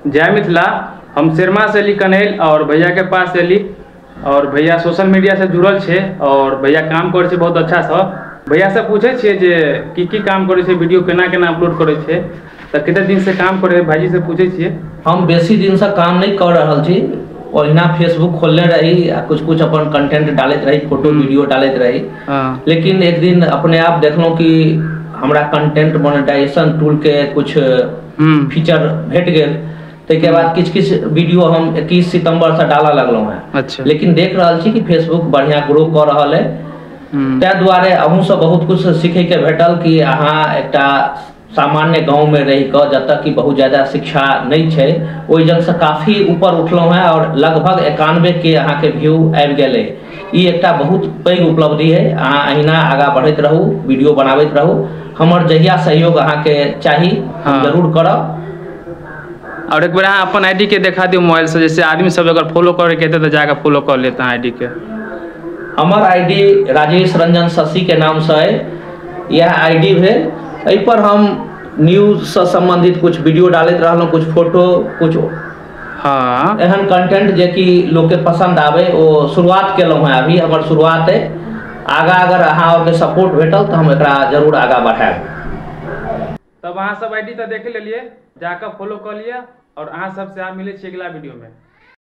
जय मिथिला। हम शर्मा से अली कन्हैल और भैया के पास एली और भैया सोशल मीडिया से जुड़ल छे और भैया काम करे छे बहुत अच्छा से। भैया से पूछे छियै जे की की काम करे छे, वीडियो केना केना अपलोड करे छे, तऽ कते दिन से काम करे भाईजी से पूछे छियै। हम बेसी दिन से काम नहीं कर रहल छी, ओहिना फेसबुक खोलने रही आ कुछ कुछ अपन कंटेंट डालैत रही, फोटो वीडियो डालैत रही। लेकिन एक दिन अपने आप देखलहुँ कि हमरा कंटेंट मोनेटाइजेशन टूल के कुछ फीचर भेट गेल। ताहिके बाद किछु किछु वीडियो हम 21 सितम्बर से डालऽ लगलहुँ हेँ। अच्छा। लेकिन देख रहल छी कि फेसबुक बढ़िआँ ग्रो कऽ रहल अइ, ताहि दुआरे अहूँसँ बहुत कुछ सीखैके भेटल कि अहाँ एकटा सामान्य गाँवमे रहि कऽ जतऽ कि बहुत ज़्यादा शिक्षा नहि छै ओहि जगहसँ काफी ऊपर उठलहुँ हेँ और लगभग 91 के अहाँके व्यू आबि गेलै। ई एकटा बहुत पैघ उपलब्धि है। अहाँ अहिना आगाँ बढ़ैत रहू, वीडियो बनाबैत रहू। हमर जहिया सहयोग अहाँके चाही हम जरूर करब। और एक बार अहाँ अपन आईडी के देखा दियौ मोबाइल से, जैसे आदमी सब अगर फॉलो करैके हेतै तऽ जाकऽ फॉलो कर लेता आईडी के। हमर आईडी राजेश रंजन शशि के नामसँ अइ, इएह आईडी भेल। एहि पर हम न्यूजसँ सम्बन्धित कुछ वीडियो डालैत रहलहुँ, कुछ फोटो, कुछ एहन कंटेंट जे कि लोकके पसन्द आबै, ओ शुरुआत केलहुँ हेँ। अभी हमर शुरुआत अइ, आगाँ अगर अहाँ आओरके सपोर्ट भेटल तऽ हम एकरा जरूर आगाँ बढ़ायब। तब अहाँ सब आईडी तऽ देख लेलियै, जाकऽ फॉलो कऽ लिअ और अहाँ सबसे आब मिलै छी अगिला वीडियो में।